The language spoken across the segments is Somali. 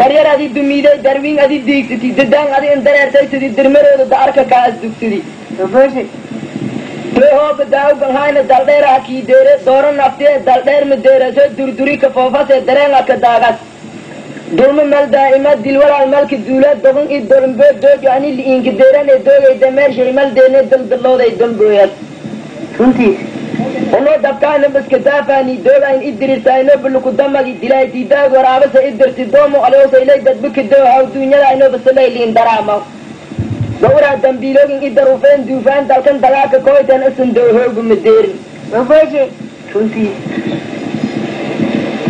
Daryar adi dumiiday darwiin adi diigsati dadaan adi indareertay sidii dirmarooda dacarka kaa asdugsidi. Hooba daawgan hayna daldheeraha kii deere dooro naftee daldheer ma deeraso durduri ka foofase dareenga ka daagas dulmo mel daa'ima dilwalaal malka duula dogon i dolombo doojo ani li'iinka deerane doogay dameershay mal deene daldalooday dolbooyas. Uno dabkaana baska daafaani doogayn i dirirtaayno buluku damagi dilay diidaag waraabasa i dirti doomo aloosaylay dadbika doohaw duunyadaayno basalay liin daraamaw gawraa dambiiloogin i daruufeen duufaan dalkan dagaaka koytan isan doohoogu madeerin.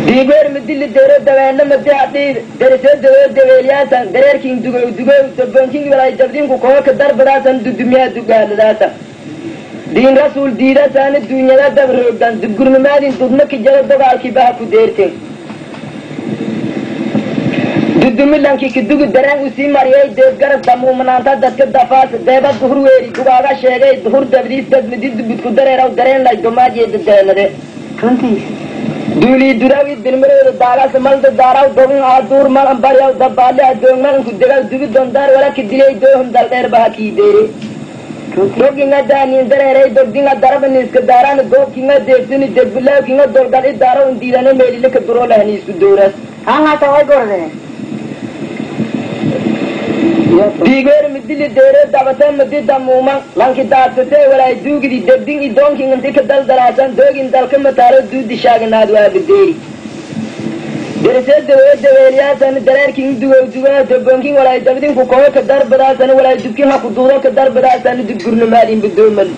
Diigoor madili deero dabeena madi hadhiid derisoo dawoo dabeeliyaasan dareerkin dugow dugow daboonkin walay dabdinku kooka darbadaasan dudumiyaa dugaaladaasan diin rasuul diidasaana duunyada dab roogdan dubgurnimaadin dudma kijado dogaalkii baha ku deerten dudumilankii kadugu dareen usii mariyay deebgaras damuumanaanta dadka dafaas deeba duhur weeri dugaaga sheegay duhur dabdiis dadmadi dubudku dareeraw dareen lay domaajiye dadeenade. Duulii durawi dirmarooda daagas malda daaraw dogun aa duur mal ambaryaw dabaale adoogmal inku degaw dubi dondaar walaka dilay doohum daldheer baha kii deere doginga daaniin dareeray dogdinga darabaniiska daaraan goobkinga deegsini degbilaawkinga dolgal i daaraw indiidane meelilaka duroolahaniisku dowras. Diigoor midili deere dabate midi damuuman lanki daadsatee walaay duugidi degdin i doonkin inti ka daldalaasan doogin dalka mataalo duudi shaaginaad waaga deeri derisee dawoo dabeeliyaasan dareerkin dugow dugaa daboonkin walaay dabdinku koo ka darbadaasan walaay dubkin ha ku duudo ka darbadaasan dubgurnumaadin badoomal.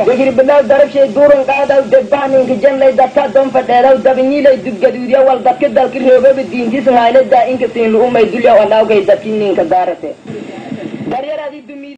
Degir bilaw darabshay duuran qaadaw degbahaninka janlay dadka doon fadheedaw dabinyiilay dubgaduudiya wal dadka dalka roogaba diintisan hayna daa inka siin lu'umay dulyaw anaawkay dadki ninka daarate daryar adi dumi.